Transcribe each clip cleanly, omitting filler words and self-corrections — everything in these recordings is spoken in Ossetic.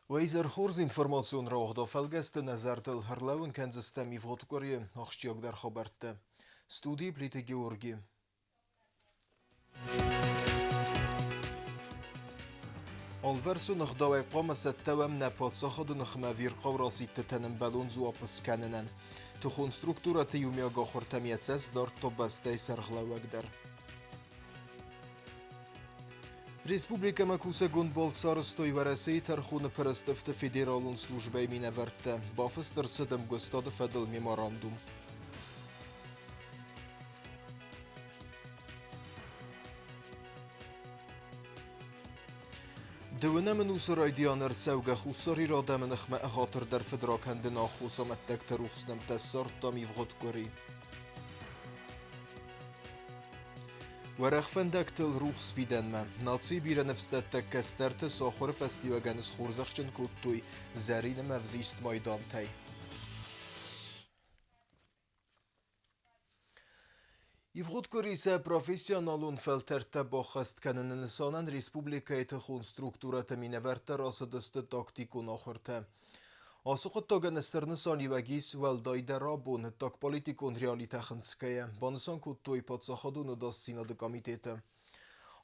Уӕ изӕр хорз информацион рауагъдо фӕлгӕсты нӕ зӕрдыл ӕрлӕууын кӕндзыстӕм ивгъуыд къуырийы ахсджиагдӕр хабӕрттӕ. Студийы Плиты Георги. Алвӕрсон ӕгъдауӕй хъуамӕ цӕттӕ уӕм нӕ паддзахады ныхмӕ ӕвирхъау расидтытӕн ӕмбӕлон дзуапп скӕнынӕн. Тыхон структурӕты иумиаг ахуыртӕм йӕ цӕст дардта бӕстӕйы сӕргълӕууӕг дӕр. Республикӕмӕ кусӕгон балц сарӕзтой Уӕрӕсейы тӕрхоны пырыстыфты федералон службӕйы минӕвӕрттӕ. Бафыст ӕрцыд ӕмгуыстады фӕдыл меморандум. Дыууынӕм ӕнусы райдиан ӕрцӕугӕ Хуссар Иры адӕмы ныхмӕ ӕгъатырдӕр фыдракӕнды аххос амӕттӕгты рухс нӕмттӕ ссардтам ивгъуыд къуыри. Уӕрӕх фӕндӕгтыл рухс фидӕнмӕ нацийы бирӕ ныфсдӕттӕг кӕстӕрты сахуыры фӕстиуӕгӕн схорзӕхджын кодтой зӕрин ӕмӕ ӕвзист майдантӕй. Ивгъуыд къуыри сӕ профессионалон фӕлтӕрдтӕ баххӕст кӕныны нысанӕн республикӕйы тыхон структурӕты минӕвӕрттӕ рацыдысты тактикон ахуыртӕ. Ацы хъуыддагӕн стыр нысаниуӕг ис уӕлдайдӕр абон ӕддагполитикон реалитӕ хынцгӕйӕ, банысан кодтой Паддзахадон ӕдасдзинады комитеты.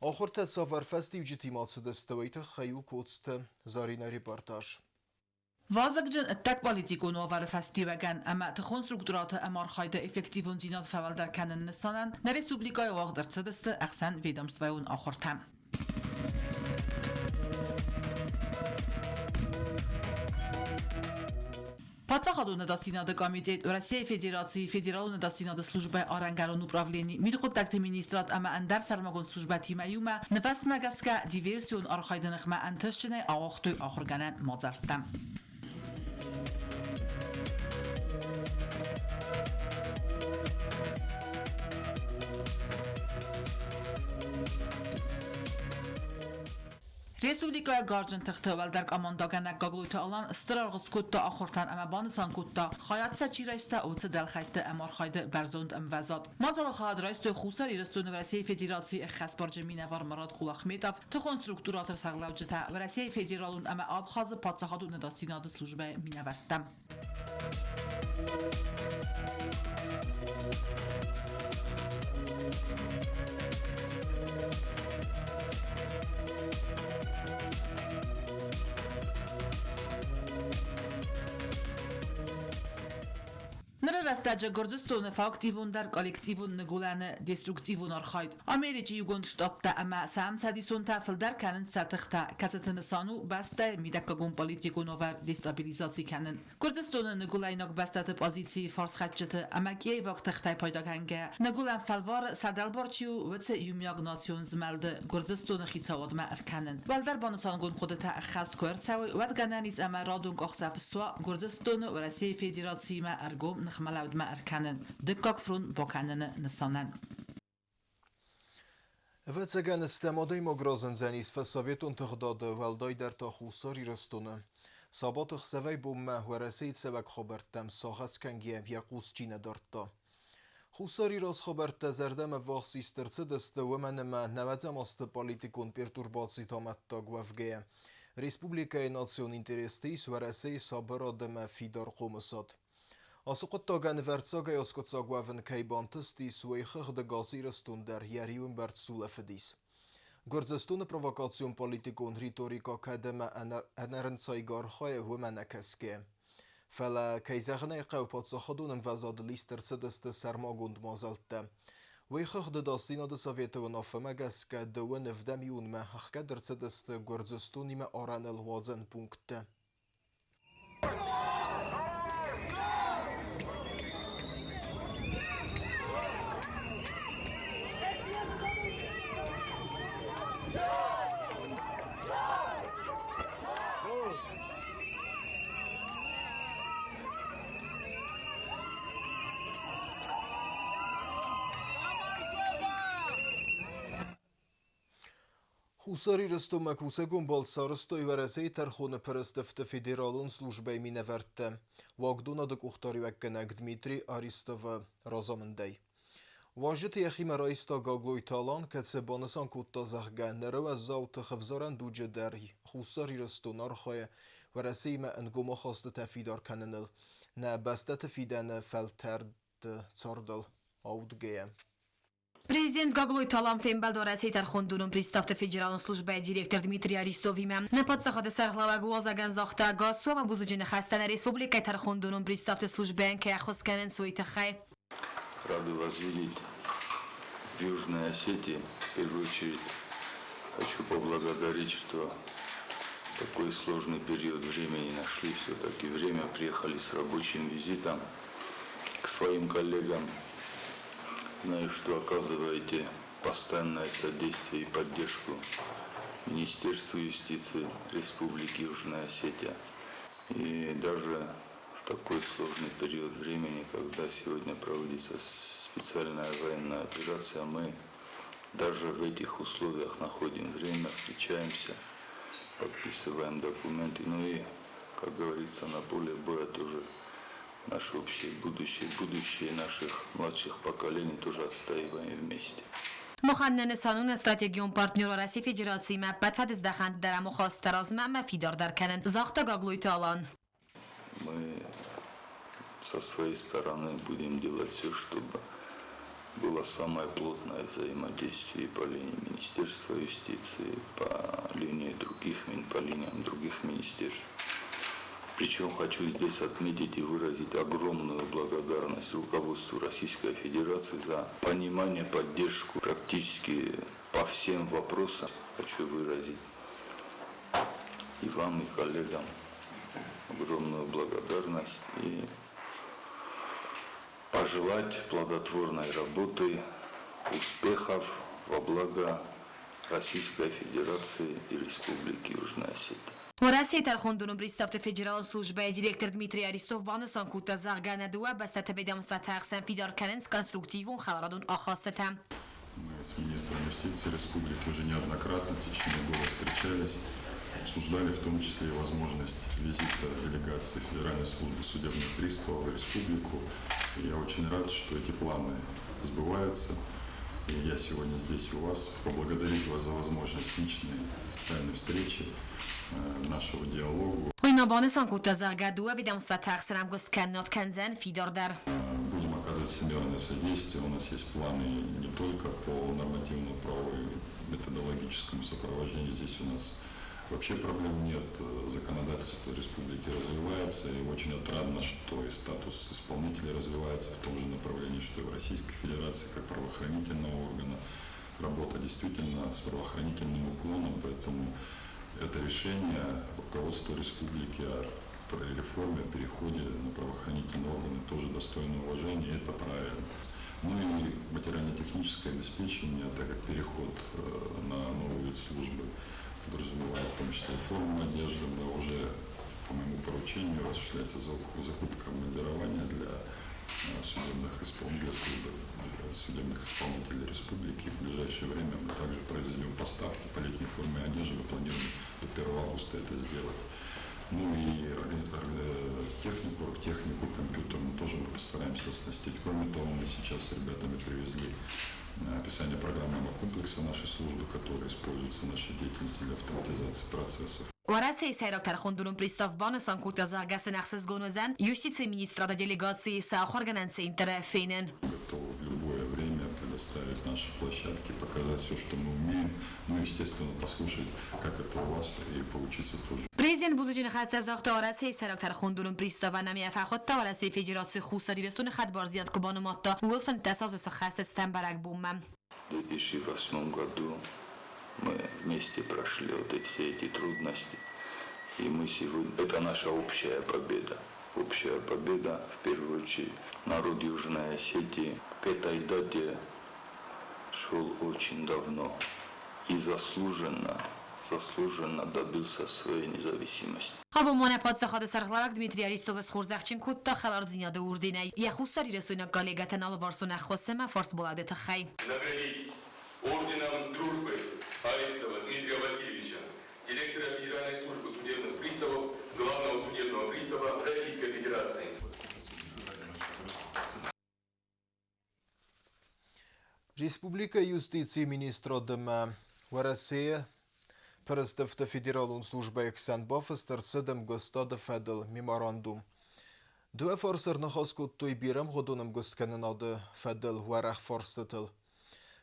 Ахуыртӕ цавӕр фӕстиуджытимӕ цыдысты, уый тыххӕй у Коцты Заринӕ репортаж. Вазыгджын ӕддагполитикон уавӕры фӕстиуӕгӕн ӕмӕ тыхон структурӕты ӕмархайды эффективондзинад фӕуӕлдӕр кӕныны нысанӕн нӕ республикӕйы уагъд ӕрцыдысты ӕхсӕнведомствӕйон ахуыртӕ. Паддзахадон ӕдасдзинады комитет Уӕрӕсейы Федерацийы Федералон ӕдасдзинады службӕйы арӕнгӕрон управлени, мидхъуыддӕгты министрад ӕмӕ ӕндӕр сӕрмагонд службӕтимӕ иумӕ нывӕзтмӕ гӕсгӕ диверсион архайды ныхмӕ ӕнтыстджынӕй ауагътой ахуыргӕнӕн мадзӕлттӕ. Республикӕйы гарзджын тыхты уӕлдӕр командӕгӕнӕг Гаглойты Алан стыр аргъ скодта ахуыртӕн ӕмӕ банысан кодта, хайад сӕ чи райста, уыцы дӕлхӕйтты ӕмархайды бӕрзонд ӕмвӕзад. Мадзалы хайад райстой Хуссар Ирыстоны Уӕрӕсейы Федерацийы ӕххӕстбарджын минӕвар Марат Кулахметов, тыхон структурӕты сӕргълӕуджытӕ, Уӕрӕсейы Федералон ӕмӕ Абхазы паддзахадон ӕдасдзинады службӕйы минӕвӕрттӕ. Ныры рӕстӕджы Гуырдзыстоны фӕактивондӕр коллективон ныгуылӕны деструктивон архайд. Америкӕйы Иугонд Штаттӕ ӕмӕ сӕ ӕмцӕдисонтӕ фылдӕр кӕнынц сӕ тыхтӕ, кӕцыты нысан у бӕстӕйы мидӕггагон политикон уавӕр дестабилизаци кӕнын. Гуырдзыстоны ныгуылӕйнаг бӕстӕты позицийы фарсхӕцджыты ӕмӕ киеваг тыхтӕй пайдагӕнгӕ, ныгуылӕн фӕлвары сӕ дӕлбар чи у, уыцы иумиаг национ змӕлды Гуырдзыстоны хицауадмӕ ӕркӕнын. Уӕлдӕр банысангонд хъуыдытӕ ӕххӕст куы ӕрцӕуой, уӕд гӕнӕн ис ӕмӕ радон къахдзӕф суа Гуырдзыстоны Уӕрӕсейы Федерациимӕ ӕргом ныхмӕлӕудмӕ ӕркӕнын, дыккаг фронт бакӕныны нысанӕн. Ӕвӕццӕгӕн, стӕм адӕймаг разындзӕнис фӕссоветон тыгъдады, уӕлдайдӕр та Хуссар Ирыстоны. Сабаты хсӕвӕй бонмӕ Уӕрӕсейы цӕвӕг хабӕрттӕм сагъӕс кӕнгӕйӕ йӕ хъус чи нӕ дардта. Хуссар Иры хабӕрттӕ зӕрдӕмӕ ввахс ист ӕрцыдысты, уымӕн ӕмӕ нӕуӕдзӕм азты политикон пертурбациты амӕттаг уӕвгӕйӕ, республикӕйы национ интересты ис Уӕрӕсейы сабырад ӕмӕ фидар хъомысад. Ацы хъуыддагӕн ӕвӕрццагӕй аскъуыддзаг уӕвын кӕй бантыстис, уый хыгъды Газ Ирыстон дӕр йӕ риуы мбӕрц сулӕфыдис. Гуырдзыстоны провокацион политикон риторикӕ кӕд ӕмӕ ӕнӕрынцайгӕ архайы, уымӕ нӕ кӕсгӕ. Фӕлӕ, кӕй зӕгъын ӕй хъӕуы, паддзахадон ӕмвӕзадыл ист ӕрцыдысты сӕрмагонд мадзӕлттӕ. Уый хыгъды Ӕдасдзинады советы уынаффӕмӕ гӕсгӕ дыууын ӕвдӕм июнмӕ ӕхгӕд ӕрцыдысты Гуырдзыстонимӕ арӕныл уадзӕн пункттӕ. Хуссар Ирыстонмӕ кусӕгон балц сарӕзтой Уӕрӕсейы тӕрхоны пырыстыфты федералон службӕйы минӕвӕрттӕ уагдонады къухдариуӕггӕнӕг Дмитрий Аристовы разамындӕй. Уазджыты йӕхимӕ райста Гаглойты Алан, кӕцы банысан кодта, зӕгъгӕ, ныры уӕззау тыхӕвзарӕн дуджы дӕр Хуссар Ирыстон архайы Уӕрӕсеимӕ ӕнгом ахастытӕ фидар кӕныныл, нӕ бӕстӕты фидӕны фӕлтӕрды цардыл аудгӕйӕ. Президент Гаглойты Алан фембӕлд Уӕрӕсейы тӕрхондонон приставты федералон службӕйы директор Дмитрий Аристовимӕ. Нӕ паддзахады сӕргълӕууӕг уазӕгӕн загъта, газ ӕмӕ бузныджы ныхӕстӕ нӕ республикӕйы тӕрхондонон приставты службӕйӕн кӕй ӕххуыс кӕнынц, уый тыххӕй. Рады вас видеть в Южной Осетии. В первую очередь хочу поблагодарить, что такой сложный период времени нашли все-таки время, приехали с рабочим визитом к своим коллегам. Знаю, что оказываете постоянное содействие и поддержку Министерству юстиции Республики Южная Осетия. И даже в такой сложный период времени, когда сегодня проводится специальная военная операция, мы даже в этих условиях находим время, встречаемся, подписываем документы. Ну и, как говорится, на поле боя тоже наше общее будущее, будущее наших младших поколений тоже отстаиваем вместе. Махӕн нӕ нысан у нӕ стратегион партнер Уӕрӕсейы Федерациимӕ ӕппӕт фӕдыздӕхӕнты дӕр ӕмхӕст размӕ ӕмӕ фидардӕр кӕнын, загъта Гаглойты Алан. Мы со своей стороны будем делать все, чтобы было самое плотное взаимодействие по линии Министерства юстиции, по линии других, по линиям других министерств. Причем хочу здесь отметить и выразить огромную благодарность руководству Российской Федерации за понимание, поддержку практически по всем вопросам. Хочу выразить и вам, и коллегам огромную благодарность и пожелать плодотворной работы, успехов во благо Российской Федерации и Республики Южная Осетия. Уӕрӕсейы тӕрхондоны приставты федералон службӕйы директор Дмитрий Аристов банысан кодта, зӕгъгӕ, нӕ дыууӕ бӕстӕты ведомствӕты ӕхсӕн фидар кӕнынц конструктивон хӕларадон ахастытӕ. Мы с министром юстиции республики уже неоднократно в течение года встречались, обсуждали в том числе и возможность визита делегации Федеральной службы судебных приставов в республику. И я очень рад, что эти планы сбываются. И я сегодня здесь у вас поблагодарить вас за возможность личной официальной встречи, нашего диалога. Уый ма банысан кодта, зӕгъгӕ, дыууӕ ведомствӕты ӕхсӕн ӕмгуысткӕнынад кӕндзӕн фидардӕр. Будем оказывать всемерное содействие. У нас есть планы не только по нормативно-правовой методологическому сопровождению. Здесь у нас вообще проблем нет. Законодательство республики развивается. И очень отрадно, что и статус исполнителя развивается в том же направлении, что и в Российской Федерации, как правоохранительного органа. Работа действительно с правоохранительным уклоном, поэтому это решение руководства республики о реформе, о переходе на правоохранительные органы тоже достойно уважения, и это правильно. Ну и материально-техническое обеспечение, так как переход на новый вид службы подразумевает в том числе форму одежды, да, уже по моему поручению осуществляется закупка обмундирования для судебных исполнителей, службы судебных исполнителей республики. В ближайшее время мы также произведем поставки по летней форме одежды, мы планируем до 1 августа это сделать. Ну и технику, оргтехнику, компьютерную тоже мы постараемся оснастить. Кроме того, мы сейчас с ребятами привезли описание программного комплекса нашей службы, который используется в нашей деятельности для автоматизации процессов. Уӕрӕсейы сӕйраг тӕрхондонон пристав банысан кодта, зӕгъгӕ сын ӕхсызгон уыдзӕн юстицийы министрады делегацийы сӕ ахуыргӕнӕн центры фенын. Готовы в любое время предоставить наши площадки, показать все, что мы умеем, ну и, естественно, послушать, как это у вас, и поучиться тоже. Президент бузныджы ныхӕстӕ загъта Уӕрӕсейы сӕйраг тӕрхондонон приставӕн ӕмӕ йӕ фӕхуыдта Уӕрӕсейы Федерацийы Хуссар Ирыстоны хӕдбардзинад куы банымадта, ууыл 15 азы сыххӕсты цытӕн бӕрӕгбонмӕ. В 2008 году мы вместе прошли вот эти, все эти трудности. И мы сегодня... Это наша общая победа. Общая победа, в первую очередь, народ Южной Осетии к этой дате шел очень давно. И заслуженно добился своей независимости. Абон ма нӕ паддзахады сӕргълӕууӕг Дмитрий Аристовы схорзӕхджын кодта хӕлардзинады орденӕй йӕ хуссарирыстойнаг коллегӕтӕн алыварсон ӕххуыс ӕмӕ фарсболады тыххӕй. Наградить орденом дружбы Аристова Дмитрия Васильевича, директора Федеральной службы судебных приставов, главного судебного пристава Российской Федерации. Республикӕйы юстицийы министрадмӕ Уӕрӕсейы Пъырыстыфты федералон службӕйы хсӕн бафыст ӕрцыд ӕмгуыстады фӕдыл меморандум. Дыууӕ фарс ӕрныхас кодтой бирӕмгъуыдон ӕмгуысткӕнынады фӕдыл уӕрӕх фарстытыл.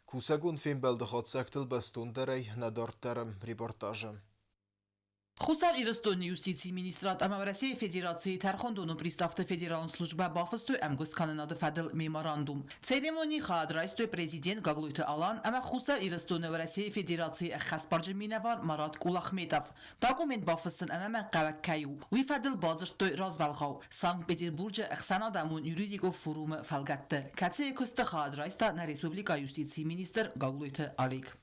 Кусӕгон фембӕлды хатдзӕгтыл бӕстондӕрӕй нӕ дарддӕры репортажы. Хуссар Ирыстоны юстицийы министрад ӕмӕ Уӕрӕсейы Федерацийы тӕрхондоны приставты федералон службӕ бафыстой ӕмгуысткӕнынады фӕдыл меморандум. Церемонийы хайад райстой президент Гаглойты Алан ӕмӕ Хуссар Ирыстоны Уӕрӕсейы Федерацийы ӕххӕстбарджын минӕвар Марат Кулахметов. Документ бафыссын ӕнӕмӕнгхъӕуӕг кӕй у, уый фӕдыл бадзырдтой развӕлгъау Санкт-Петербурджы ӕхсӕнадӕмон юридикон форумы фӕлгӕтты, кӕцыйы куысты хайад райста нӕ республикӕйы юстицийы министр Гаглойты Олег.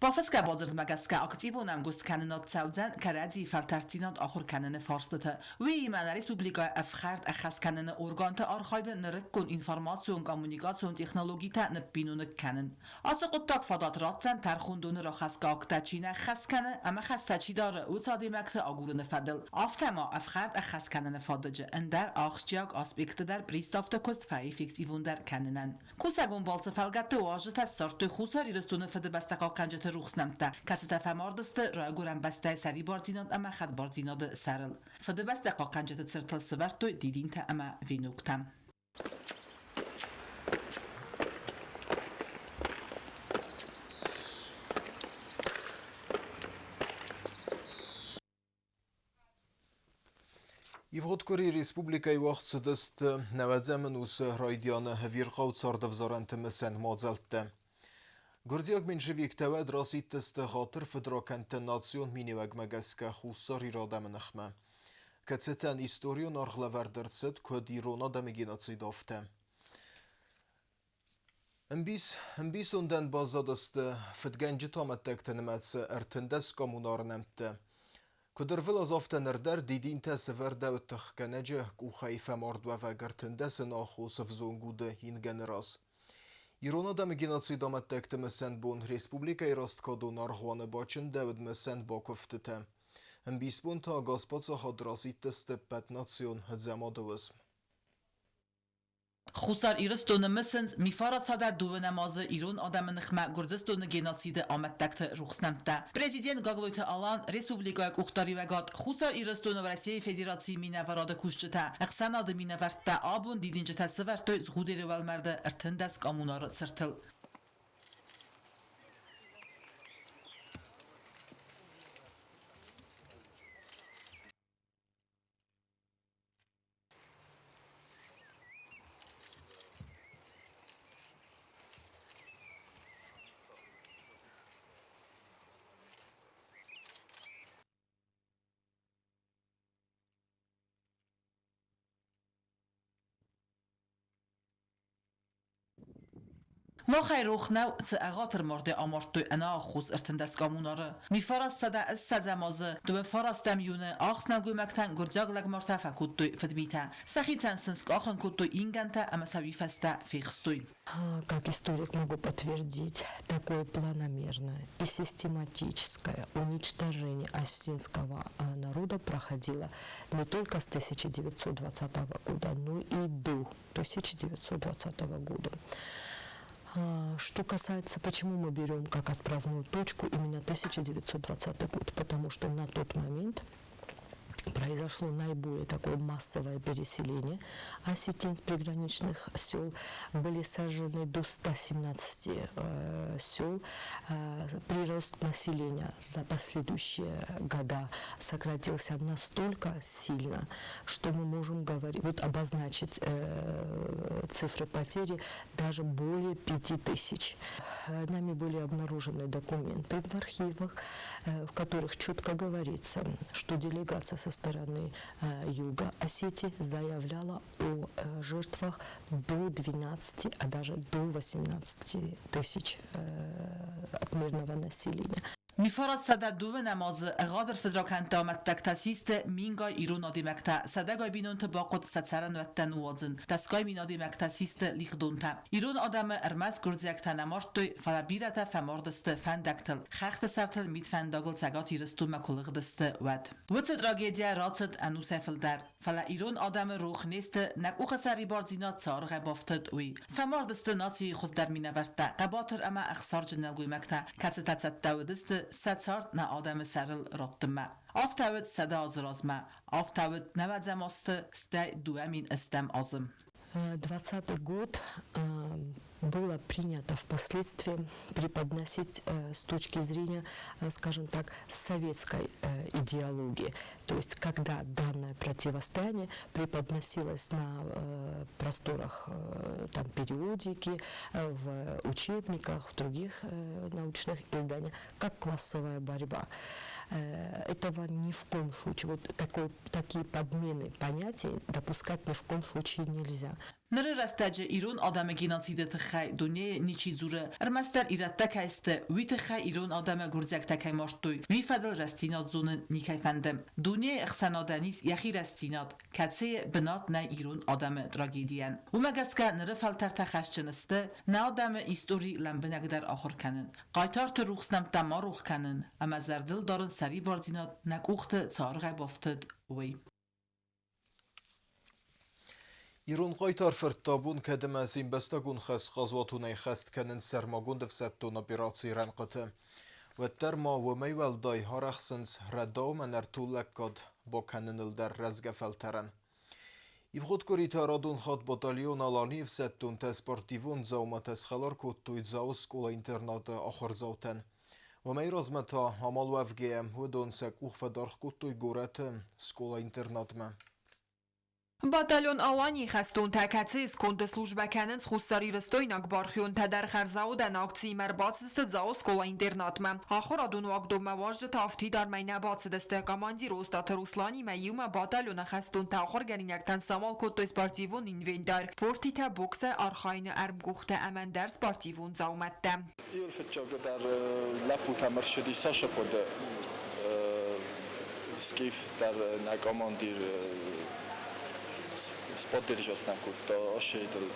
Бафысгӕ бадзырдмӕ гӕсгӕ активон ӕмгуысткӕнынад цӕудзӕн кӕрӕдзийы фӕлтӕрддзинад ахуыр кӕныны фарстыты. Уыимӕ нӕ республикӕйы ӕфхӕрд ӕххӕст кӕныны органты архайды нырыккон информацион-коммуникацион технологитӕ ныббиноныг кӕнын. Ацы хъуыддаг фадат ратдзӕн тӕрхондоны рахӕсгӕ акттӕ чи нӕ ӕххӕст кӕны ӕмӕ хӕстӕ чи дары, уыцы адӕймӕгты агурыны фӕдыл. Афтӕ ма ӕфхӕрд ӕххӕст кӕныны фадыджы ӕндӕр ахсджиаг аспектты дӕр приставты куыст фӕэффективондӕр кӕнынӕн. Кусӕгон балцы фӕлгӕтты уазджытӕ ссардтой Хуссар Ирыстоны Фыдыбӕстӕ хъахъхъӕнджыты рухс нӕмттӕ, кӕцытӕ фӕмардысты Райгуырӕн бӕстӕйы сӕрибардзинад ӕмӕ хӕдбардзинады сӕрыл. Фыдыбӕстӕ хъахъхъӕнджыты цыртыл сывӕрдтой дидинтӕ ӕмӕ веноктӕ. Ивгъуыд къуыри республикӕйы уагъд цыдысты нӕуӕдзӕм ӕнусы райдианы ӕвирхъау цардӕвзарӕнты мысӕн мадзӕлттӕ. Гуырдзиаг меньшевиктӕ уӕд расидтысты хатыр фыдракӕндты национ миниуӕгмӕ гӕсгӕ Хуссар Иры адӕмы ныхмӕ, кӕцытӕн историон аргълӕвӕрд ӕрцыд куыд ирон адӕмы геноцид, афтӕ. Ӕмбисондӕн баззадысты фыдгӕнджыты амӕттӕгты нымӕцы 13 коммунары нӕмттӕ. Куыд ӕрвылаз, афтӕ ныр дӕр дидинтӕ сӕвӕрдӕуыд тыхгӕнӕджы къухӕй фӕмардуӕвӕг 13 аххосы взонг уды ингӕны раз. Ирон адӕмы геноциды амӕттӕгты мысӕн бон республикӕйы Росткодон аргъуаны бачындӕуыд мысӕн бакуывдтытӕ. Ӕмбисбон та Газпаддзахад расидтысты ӕппӕтнацион ӕдзӕмады уысм. Хуссар Ирыстоны мысынц мифарасадӕ дыууынӕм азы ирон адӕмы ныхмӕ Гуырдзыстоны геноциды амӕттӕгты рухс нӕмттӕ. Президент Гаглойты Алан, республикӕйы къухдариуӕгад, Хуссар Ирыстоны Уӕрӕсейы Федерацийы минӕварады кусджытӕ, ӕхсӕнады минӕвӕрттӕ абон дидинджытӕ сӕвӕрдтой Згъудеры уӕлмӕрды 13 коммунары цыртыл. Махӕй рох нӕу, цы ӕгъатыр мардӕй амардтой ӕнӕаххос 13 коммунары. 1920 азы дыууӕ фарастӕм июны ахст нӕлгоймӕгтӕн гуырдзиаг лӕгмартӕ фӕкодтой фыдмитӕ. Сӕхицӕн сын скъахын кодтой ингӕнтӕ ӕмӕ сӕ уый фӕстӕ фехстой. Как историк могу подтвердить, такое планомерное и систематическое уничтожение осетинского народа проходило не только с 1920 года, но и до 1920 года. Что касается, почему мы берем как отправную точку именно 1920 год, потому что на тот момент произошло наиболее такое массовое переселение осетин с приграничных сел. Были сожжены до 117 сел. Прирост населения за последующие года сократился настолько сильно, что мы можем говорить, вот обозначить цифры потери даже более 5000. Нами были обнаружены документы в архивах, в которых четко говорится, что делегация со стороны юга Осетии заявляла о жертвах до 12, а даже до 18 тысяч от мирного населения. 1902 азы ӕгъатыр фыдракӕндты амӕттӕгтӕ систы мингай ирон адӕймӕгтӕ, сӕдӕгай бинонты бахъуыд сӕ цӕрӕнуӕттӕ ныууадзын, дӕсгай мин адӕймӕгтӕ систы лигъдонтӕ. Ирон адӕмы ӕрмӕст гуырдзиӕгтӕ нӕ мардтой, фӕлӕ бирӕтӕ фӕмард сты фӕндӕгтыл, хӕхты сӕртыл мидфӕндагыл Цӕгат Ирыстонмӕ куы лыгъдысты, уӕд. Уыцы трагедийӕ рацыд ӕнусӕй фылдӕр. Фӕлӕ ирон адӕмы рох не сты, нӕ къухы сӕрибардзинад цы аргъӕй бафтыд, уый. Фӕмард сты нацийы хуыздӕр минӕвӕрттӕ, хъӕбатыр ӕмӕ ӕхсарджын нӕлгоймӕгтӕ, кӕцытӕ цӕттӕ уыдысты сӕ цард нӕ адӕмы сӕрыл раттынмӕ. Афтӕ уыд 100 азы размӕ, афтӕ уыд нӕуӕдзӕм азты, стӕй 2008 азы. 20 год было принято впоследствии преподносить с точки зрения, скажем так, советской идеологии. То есть, когда данное противостояние преподносилось на просторах там, периодики, в учебниках, в других научных изданиях, как классовая борьба. Этого ни в коем случае, вот такие подмены понятий допускать ни в коем случае нельзя. Ныры рӕстӕджы ирон адӕмы геноциды тыххӕй дунейы ничи дзуры, ӕрмӕстдӕр ирӕттӕ кӕй сты, уый тыххӕй ирон адӕмы гуырдзиӕгтӕ кӕй мардтой, уый фӕдыл рӕстдзинад зонын никӕй фӕнды. Дунейы ӕхсӕнадӕн ис йӕхи рӕстдзинад, кӕцыйы бынат нӕй ирон адӕмы трагедийӕн. Уымӕ гӕсгӕ ныры фӕлтӕртӕ хӕсджын сты нӕ адӕмы истори лӕмбынӕгдӕр ахуыр кӕнын, хъайтарты рухс нӕмттӕ ма рох кӕнын ӕмӕ зӕрдыл дарын сӕрибардзинад нӕ къухты цы аргъӕй бафтыд, уый. Ирон хъайтар фырттӕ абон кӕд ӕмӕ се мбӕстагон хӕс хъазуатонӕй хӕст кӕнынц сӕрмагонд ӕфсӕддон операцийы рӕнхъыты, уӕддӕр ма уымӕй уӕлдай арӕхсынц рӕдау ӕмӕ нӕртон лӕггад бакӕныныл дӕр рӕзгӕ фӕлтӕрӕн. Ивгъуыд къуыри та радон хатт батальон Алани ӕфсӕддонтӕ спортивон дзауматӕ схӕлар кодтой Дзауы скъола-интернаты ахуырдзаутӕн. Уымӕй размӕ та амал уӕвгӕйӕ уыдон сӕ къух фӕдаргъ кодтой горӕты скъола-интернатмӕ. Батальон Аланийы хӕстонтӕ, кӕцыйы сконды службӕ кӕнынц хуссарирыстойнаг бархионтӕ дӕр хӕрзаудӕн акциимӕ ӕрбацыдысты Дзауы скъола-интернатмӕ. Ахуырадон уагдонмӕ уазджытӕ афтидармӕй нӕ бацыдысты. Командир Остъаты Русланимӕ иумӕ батальоны хӕстонтӕ ахуыргӕнинӕгтӕн самал кодтой спортивон инвентарь, портитӕ, боксӕй архайыны ӕрмкъухтӕ ӕмӕ ӕндӕр спортивон дзаумӕттӕ. Иуыл фыццагдӕр лӕппутӕм ӕрцыди Сашаподы скиф дӕр нӕ командир споддержать нӕ кодта асейдыл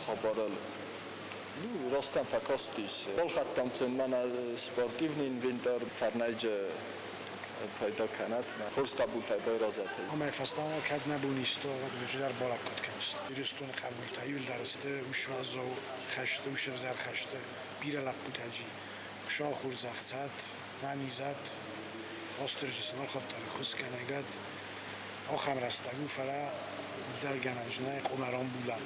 хабарыл. Ну, ростӕн фӕкастис. Балхӕдтам сын мӕнӕ спортивный инвентарь, фӕрнӕджы пайда кӕнӕт. Хорз хъӕбултӕй байрӕзӕт. Амӕй фӕстӕмӕ кӕд нӕ бон исты, уӕд ноджыдӕр балӕггад кӕндзысты. Ирыстоны хъӕбултӕ иуылдӕр сты уӕззау хӕсты, ӕвзӕр хӕсты бирӕ лӕппутӕ джи. Хуыцау хорзӕх цӕт, нӕнизӕт, Уастырджи сын ӕлхӕдта ӕххуысгӕнӕгад. Ахӕм рӕстӕг у, фӕлӕ дӕргӕнӕн нӕй къуымӕрон булӕн.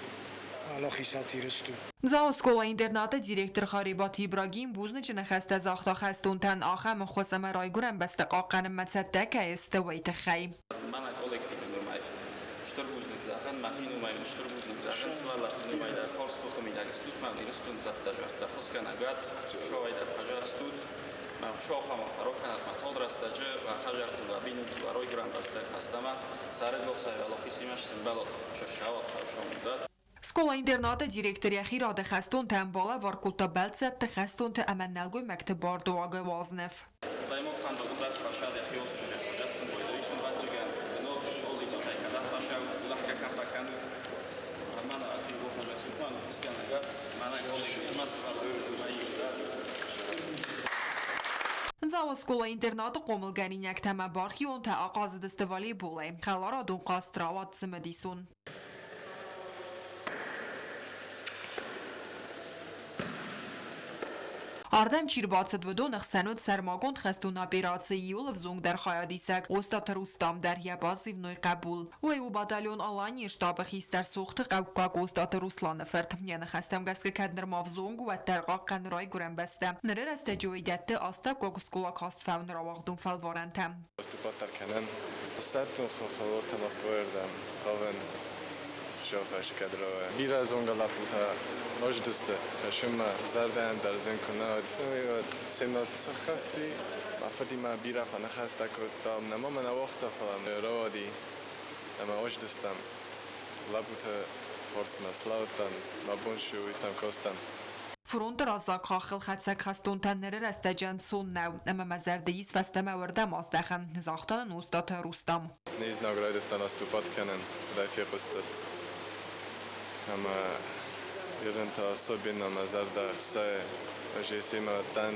Алахисат Ирыстон. Дзауы скъола-интернаты директор Харебаты Ибрагим бузныджы ныхӕстӕ загъта хӕстонтӕн ахӕм ӕххуыс ӕмӕ райгуырӕн бӕстӕ хъахъхъӕнынмӕ цӕттӕ кӕй сты, уый тыххӕй. Мӕнӕ коллективы номӕй стыр бузныг зӕгъын, мӕхи номӕй стыр бузныг зӕгъын, сывӕллӕтты номӕй дӕр карз тохы мидӕг стут, мӕн Ирыстоны зӕдтӕ зӕрдтӕ хуысгӕнӕгад, Хуыцауӕй дӕр фӕзӕгъстут, мӕ Хуыцау ахӕм фӕрог кӕнӕд мӕ тагъд рӕстӕджы, уӕ хӕдзӕртты, уӕ бинонты, уӕ райгуырӕн бӕстӕйы фӕстӕмӕ, сӕрӕгасӕй уӕлахизимӕ сӕмбӕлат, сӕрсӕвӕд фӕсонудат. Скъола-интернаты директор йӕхи рады хӕстонтӕн балӕвар кодта бӕлццӕтты, хӕстонты ӕмӕ нӕлгоймӕгты бардуагы уазнӕф. Адӕймаг фӕндагыл дӕр фӕсад йӕхи остров фӕдзӕхсын байдайы сувӕдджыгӕн, ног позицитӕй кӕдӕм фӕсӕуы, улӕфгӕ кӕм фӕкӕнут. Мӕнӕ архивы фӕзӕгсут мӕ ныффысгӕнӕгӕ, мӕнӕ колледжы сывӕллӕтты иу Дзауы скъола-интернаты хъомылгӕнинӕгтӕ ӕмӕ бархионтӕ ахъазыдысты волейболӕй. Хӕларадон хъазт рауад цымыдисон. Ардӕм чи рбацыд, уыдон ӕхсӕн уыд сӕрмагонд хӕстон операцийы иуыл ӕвзонгдӕр хайадисӕг Остъаты Рустам дӕр йӕ базивной хъӕбул. Уый у батальон Аланийы штабы хистӕр Сохты хъӕуккаг Остъаты Русланы фырт. Йӕ ныхӕстӕм гӕсгӕ кӕд нырма взонг у, уӕддӕр хъахъхъӕны райгуырӕн бӕстӕ. Ныры рӕстӕджы уый дӕтты астӕуккаг скъола каст фӕуыны рауагъдон фӕлварӕнтӕ. Выступать кӕнӕн. Ӕфсӕддон хохы Москвайырдӕм хъавын шофӕрсы кадровая. Бирӕ зонгӕ лӕппутӕ ноджыдысты хӕссынмӕ зӕрдӕйӕн дӕр зын куы нӕ уыд. 17 сыххӕсти, мӕ фыдимӕ бирӕ фӕныхӕстӕ кодтам, нӕма мӕ нӕ уагъта, фӕлӕ рауади ӕмӕ озыдыстӕм. Лӕппуты форсмӕ слӕудтӕн, мӕ бон цы у, уый сӕм кодтам. Фронты раззаг хаххыл хӕцӕг хӕстонтӕн ныры рӕстӕджы ӕнцон нӕу, ӕмӕ мӕ зӕрды ис фӕстӕмӕ уырдӕм аздӕхӕн, загъта нын Остъаты Рустам. Не знаг райдыдта наступать кӕнын, куыд фехъуыстат. Ӕмӕ ирон та особенно мӕ зӕрдӕ ӕхсайы. Ӕз есемӕ дӕн,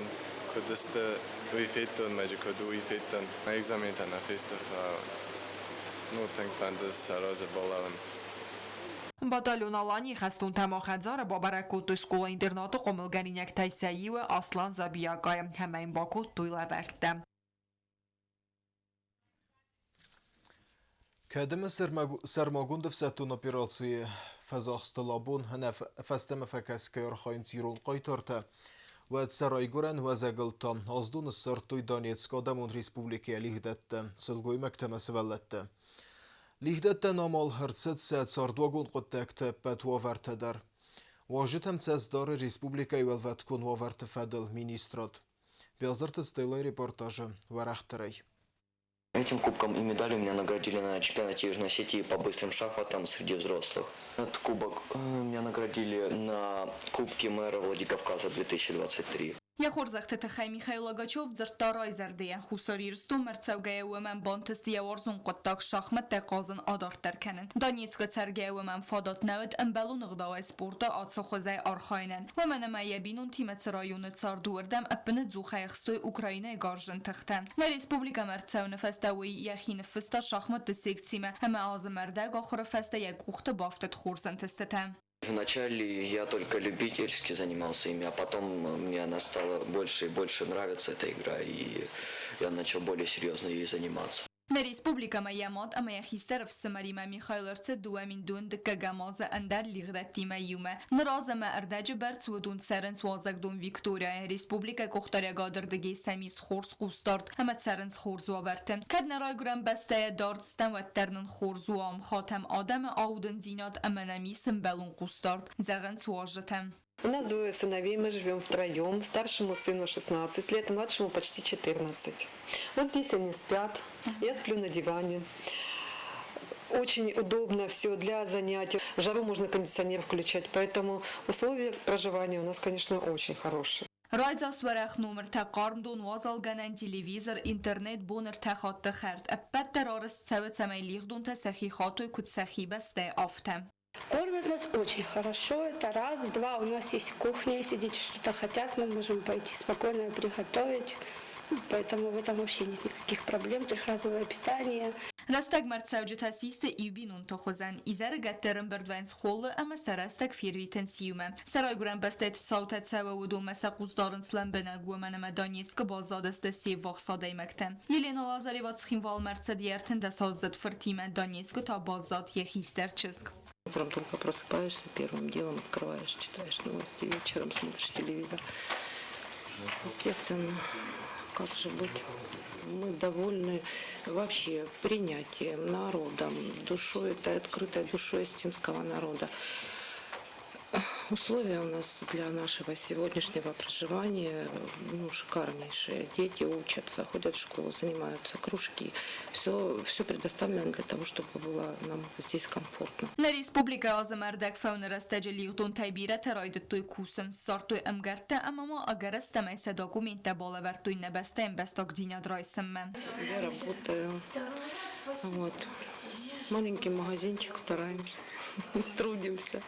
куыд сты, уый федтон, мӕджы куыд уый федтон. Мӕ экзаментӕ нӕ фесты, фӕлӕ ну, тынг фӕнды сӕ разы балӕууын. Батальон Аланийы хӕстонтӕ ма хӕдзары бабӕрӕг кодтой скъола-интернаты хъомылгӕнинӕгтӕй сӕ иуы Аслан Забиакайы ӕмӕ йын бакодтой лӕвӕрттӕ. Кӕдӕмы сӕрмагонд ӕфсӕддон операцийы фӕдзӕхстыл абон ӕнӕ фӕстӕмӕ фӕкӕсгӕ архайынц ирон хъайтартӕ, уӕд сӕ райгуырӕн уӕзӕгыл та аздоны ссардтой Донецкы Адӕмон Республикӕйы лигъдӕттӕ, сылгоймӕгтӕ ӕмӕ сывӕллӕттӕ. Лигъдӕттӕн амал ӕрцыд сӕ цардуагон хъуыддӕгты ӕппӕт уавӕртӕ дӕр. Уазджытӕм цӕст дары республикӕйы уӕлвӕткон уавӕрты фӕдыл министрад. Бязырты Стеллайы репортажы уӕрӕхдӕрӕй. Этим кубком и медалью меня наградили на чемпионате Южной Осетии по быстрым шахматам среди взрослых. Этот кубок меня наградили на Кубке мэра Владикавказа 2023. Йӕ хорзӕхты тыххӕй Михаил Логачев дзырдта райзӕрдӕйӕ. Хуссар Ирыстонмӕ ӕрцӕугӕйӕ уымӕн бантыст йӕ уарзон хъуыддаг шахмӕттӕ хъазын адарддӕр кӕнын. Донецкы цӕргӕйӕ уымӕн фадат нӕ уыд ӕмбӕлон ӕгъдауӕй спорты ацы хуызӕй архайынӕн. Уымӕн ӕмӕ йӕ бинонтимӕ цы районы цард, уырдӕм ӕппынӕдзухӕй ӕхстой Украинӕйы гарзджын тыхтӕ. Нӕ республикӕмӕ ӕрцӕуыны фӕстӕ уый йӕхи ныффыста шахматты секцимӕ ӕмӕ азы мӕрдӕг ахуыры фӕстӕ йӕ къухты бафтыд хорз ӕнтыстытӕ. Вначале я только любительски занимался ими, а потом мне она стала больше и больше нравиться, эта игра, и я начал более серьезно ей заниматься. Нӕ республикӕмӕ йӕ мад ӕмӕ йӕ хистӕр ӕфсымӕримӕ Михаил ӕрцыд 2002 дыккӕгӕм азы ӕндӕр лигъдӕттимӕ иумӕ. Ныр аз ӕмӕ ӕрдӕджы бӕрц уыдон цӕрынц уазӕгдон Викторияйы. Республикӕйы къухдариӕгады рдыгӕй сӕм ис хорз хъусдард ӕмӕ цӕрынц хорз уавӕрты. Кӕд нӕ райгуырӕн бӕстӕйӕ дард стӕм, уӕддӕр нын хорз у ам, хатӕм адӕмы аудындзинад ӕмӕ нӕм ис ӕмбӕлон хъусдард, зӕгъынц уазджытӕ. У нас двое сыновей, мы живем втроем. Старшему сыну 16 лет, младшему почти 14. Вот здесь они спят, я сплю на диване. Очень удобно все для занятий. В жару можно кондиционер включать, поэтому условия проживания у нас, конечно, очень хорошие. Райдзаст уӕрӕх номыртӕ, хъармдон, уазалгӕнӕн, телевизор, интернет, бон ӕртӕ хатты хӕрд. Ӕппӕт дӕр арӕзт цӕуы, цӕмӕй лигъдонтӕ сӕхи хатой, куыд сӕхи бӕстӕйы, афтӕ. Кормят нас очень хорошо. Это раз. Два, у нас есть кухня. Если дети что-то хотят, мы можем пойти спокойно приготовить. Поэтому в этом вообще нет никаких проблем. Трехразовое питание. Рӕстӕгмӕ ӕрцӕуджытӕ систы иу бинонты хуызӕн. Изӕрыгӕтты ӕрӕмбырд вӕййынц холы ӕмӕ сӕ рӕстӕг фервитынц иумӕ. Сӕ райгуырӕн бӕстӕйы цы цаутӕ цӕуы, уыдонмӕ сӕ хъус дарынц лӕмбынӕг, уымӕн ӕмӕ Донецкы баззадысты се ввахс адӕймӕгтӕ. Елена Лазарева Цхинвалмӕ ӕрцыд йӕ ӕртындӕсаздзыд фыртимӕ, Донецкы та баззад йӕ хистӕр чызг. Утром только просыпаешься, первым делом открываешь, читаешь новости, вечером смотришь телевизор. Естественно, как же быть? Мы довольны вообще принятием народом, душой, это открытой душой осетинского народа. Условия у нас для нашего сегодняшнего проживания ну, шикарнейшие. Дети учатся, ходят в школу, занимаются, кружки. Все, все предоставлено для того, чтобы было нам здесь комфортно. Нӕ республикӕйы азы ӕрдӕг фӕуыны рӕстӕджы лигъдонтӕй бирӕтӕ райдыдтой кусын, ссардтой ӕмгӕрттӕ ӕмӕ ма ӕгӕрыстӕмӕй сӕ документтӕ балӕвӕрдтой нӕ бӕстӕйы ӕмбӕстагдзинад райсынмӕ. Я работаю. Вот. Маленький магазинчик стараемся, трудимся.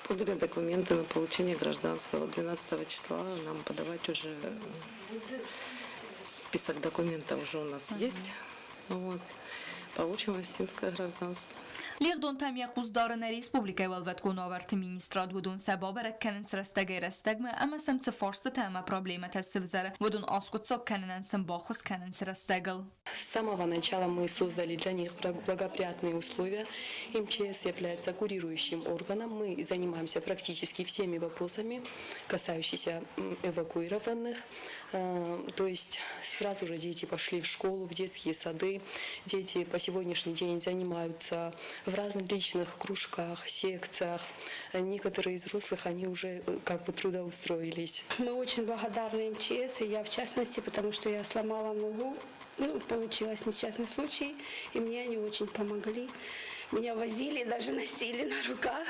Подали документы на получение гражданства. 12 числа нам подавать уже список документов уже у нас есть. Вот. Получим осетинское гражданство. Лигъдонтӕм йӕ хъус дары нӕ республикӕйы уӕлвӕткон уавӕрты министрад уыдон сӕ бабӕрӕг кӕнынц рӕстӕгӕй-рӕстӕгмӕ ӕмӕ сӕм цы фарстытӕ ӕмӕ проблемӕтӕ сывзӕры, уыдон аскъуыддзаг кӕнынӕн сын баххуыс кӕнынц рӕстӕгыл. С самого начала мы создали для них благоприятные условия. МЧС является курирующим органом. Мы занимаемся практически всеми вопросами, касающимися эвакуированных. То есть сразу же дети пошли в школу, в детские сады. Дети по сегодняшний день занимаются в различных кружках, секциях. Некоторые из взрослых, они уже как бы трудоустроились. Мы очень благодарны МЧС, и я в частности, потому что я сломала ногу. Ну, получилось несчастный случай, и мне они очень помогли. Меня возили, даже носили на руках.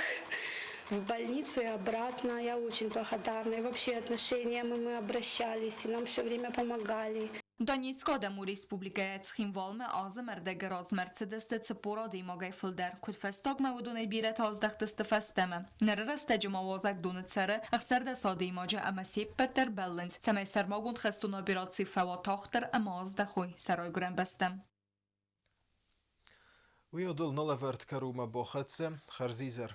в больницу и обратно. Я очень благодарна. И вообще отношения мы обращались, и нам все время помогали. Донецкы адӕмон республикӕйӕ Цхинвалмӕ азы ӕрдӕгы размӕ ӕрцыдысты 40 адӕймагӕй фылдӕр. Куыдфӕстагмӕ уыдонӕй бирӕтӕ аздӕхтысты фӕстӕмӕ. Ныры рӕстӕджы ма уазӕгдоны цӕры 16 адӕймаджы ӕмӕ се ппӕт дӕр бӕллынц, цӕмӕй сӕрмагонд хӕстон операци фӕуа тагъддӕр ӕмӕ аздӕхой сӕ райгуырӕн бӕстӕм. Уый адыл нӕ лӕвӕрд кӕронмӕ бахӕццӕ. Хӕрзизӕр.